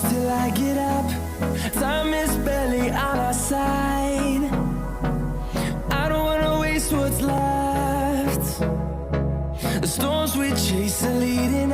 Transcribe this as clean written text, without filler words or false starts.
Close till I get up. Time is barely on our side. I don't wanna waste what's left. The storms we chase are leading